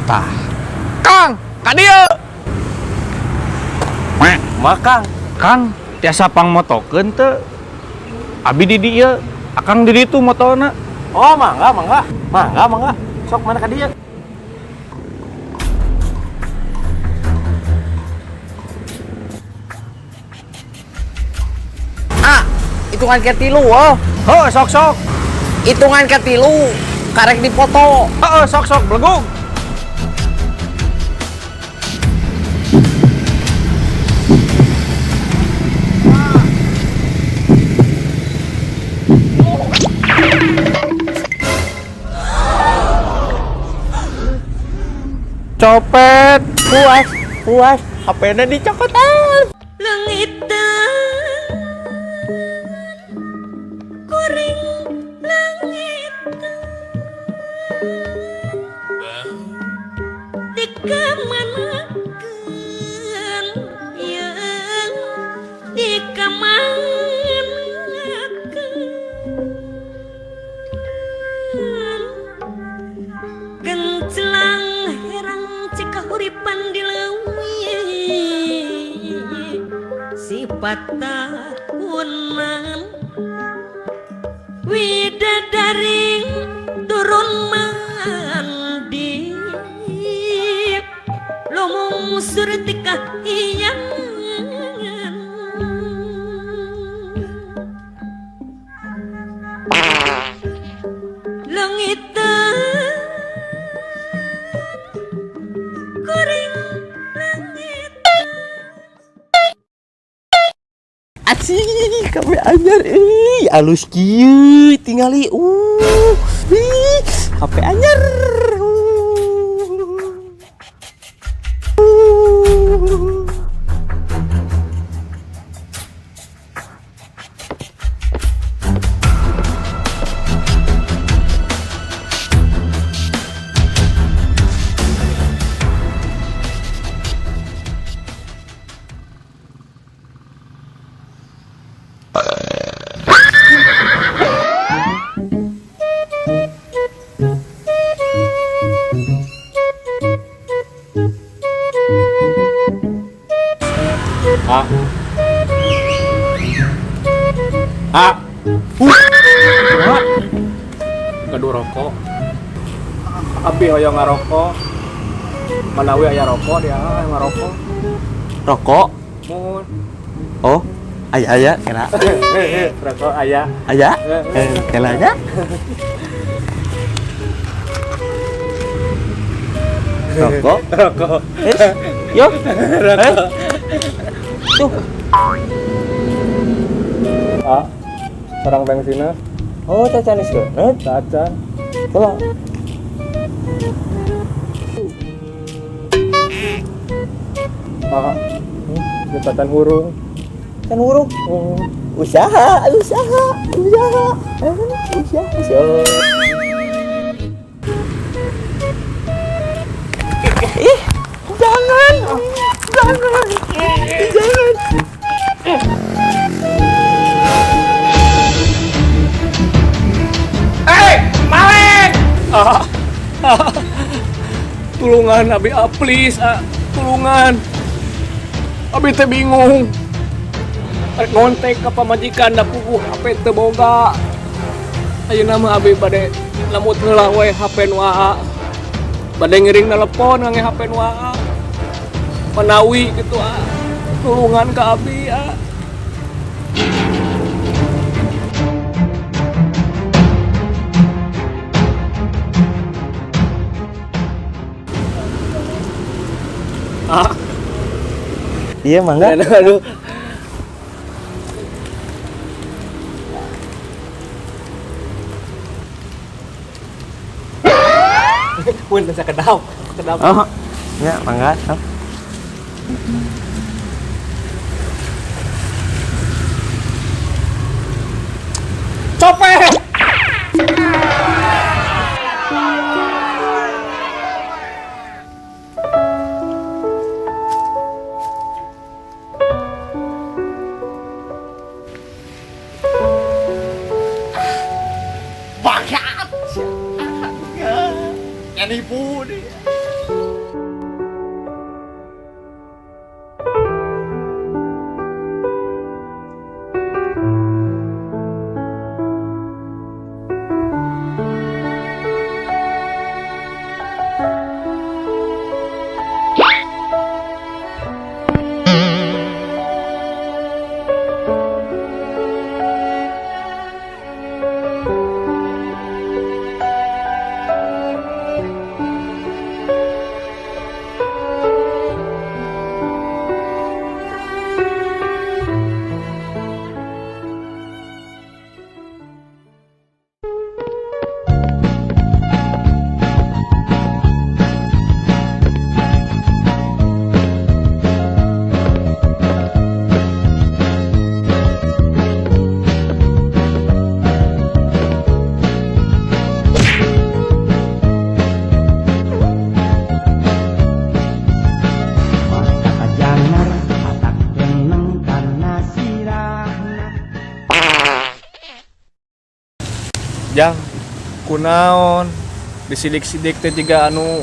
Tah. Kang, ka dieu. Makang. Kang, tiasa pangmotokeun teu? Abi di dieu, Akang di ditu motona. Oh, mangga, mangga. Mangga, mangga. Sok mana ka dieu? Ah, hitungan ketilu, oh. Heuh, sok sok. Hitungan ketilu, karek dipoto. Heeh, sok sok belegug. Copet. Puas, puas. HP-nya dicokotan. Lengitan kuring langitan dikamanakeun yeung dikamanakeun gencelang herang cikahuripan di leuwi sifat tahunan widadaring turun mandi lumung surti kahiyangan. Lengitan kuring langit. Asik, kami anyar euy, alus kieu tingali wih, HP anyar. Ah. Ah. Ah. Gaduh rokok. Abi hoyong ngarokok. Manawi aya rokok dia hoyong ngarokok. Rokok. Muhun. Oh, aya aya kela. Rokok aya. Aya? Kela nya. Rokok. Rokok. Eh, yo. Eh. Tuh. Ah. Sarang bensinna. Oh, cacan geus leungeut. Cacan. Kela. Ah. Cacan hurung. Can hurung. Usaha, usaha, usaha. Usaha. Usaha. Ih, jangan. Jangan. Jangan. Eh, maling! Ah. Ah. Tulungan abi ah, please ah. Tulungan. Abi teh bingung. Rek ngontek ka pamajikan da puguh HP teu boga. Ayeuna mah abi bade lamut heula we HP nu aa. Bade ngiring telepon ngangge HP nu aa. Manawi kitu ah. Tulungan ka abi ah. Ah, Iya, mangga. aduh, aduh. Pun bisa kedap, kedap. Oh. Ya, mangga. Sok. Copet! Bakat. Nipu dia. Jang, kunaon disidik-sidik teh jiga anu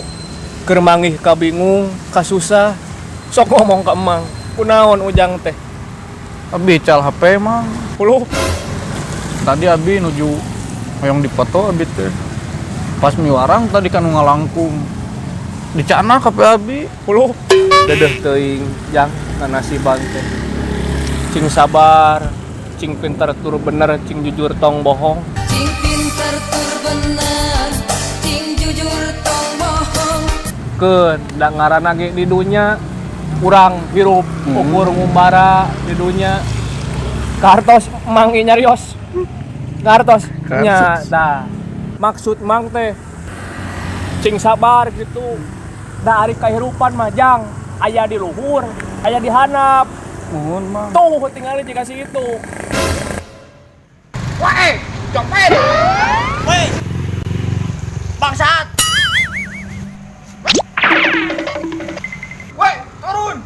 keur manggih kabingung, kasusah. Sok ngomong ka emang. Kunaon Ujang teh? Abi cal HP Mang. Uluh, Tadi abi nuju hoyong dipoto abi teh. Pas miwarang tadi kan ngalangkung. Dicanak HP abi. uluh. Dedeh teuing Jang nasiban teh. Cing sabar, cing pinter tur bener, cing jujur tong bohong. Cing pinter tur bener, cing jujur tong bohong. Keun da ngaranna ge di dunya urang hirup ukur ngumbara di dunya. Kartos Mang ieu nyarios. Kartos nya tah. Maksud Mang teh cing sabar gitu. Da ari kahirupan mah Jang aya di luhur, aya di handap. Nuhun Mang. Tuh tinggal jika si itu. Weh, copet. Weh. Bangsat. Woi, turun.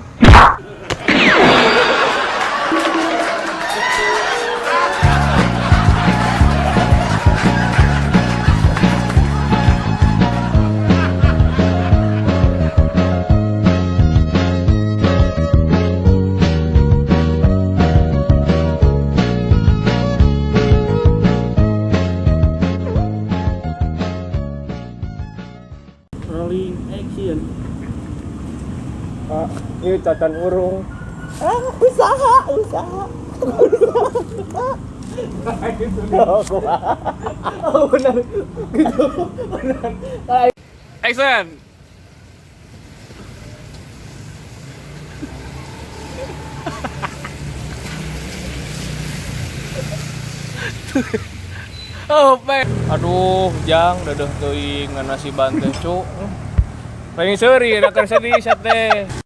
Rolling action. Ah, ieu cacan urung. Ah, usaha, usaha. Oh, kumaha? Oh, benar. Gitu. Benar. Action. Oh, pe. Aduh, Jang, dedeh teuing ngan nasiban teh, cuk. Pengen seuri, da keur sedih sia teh.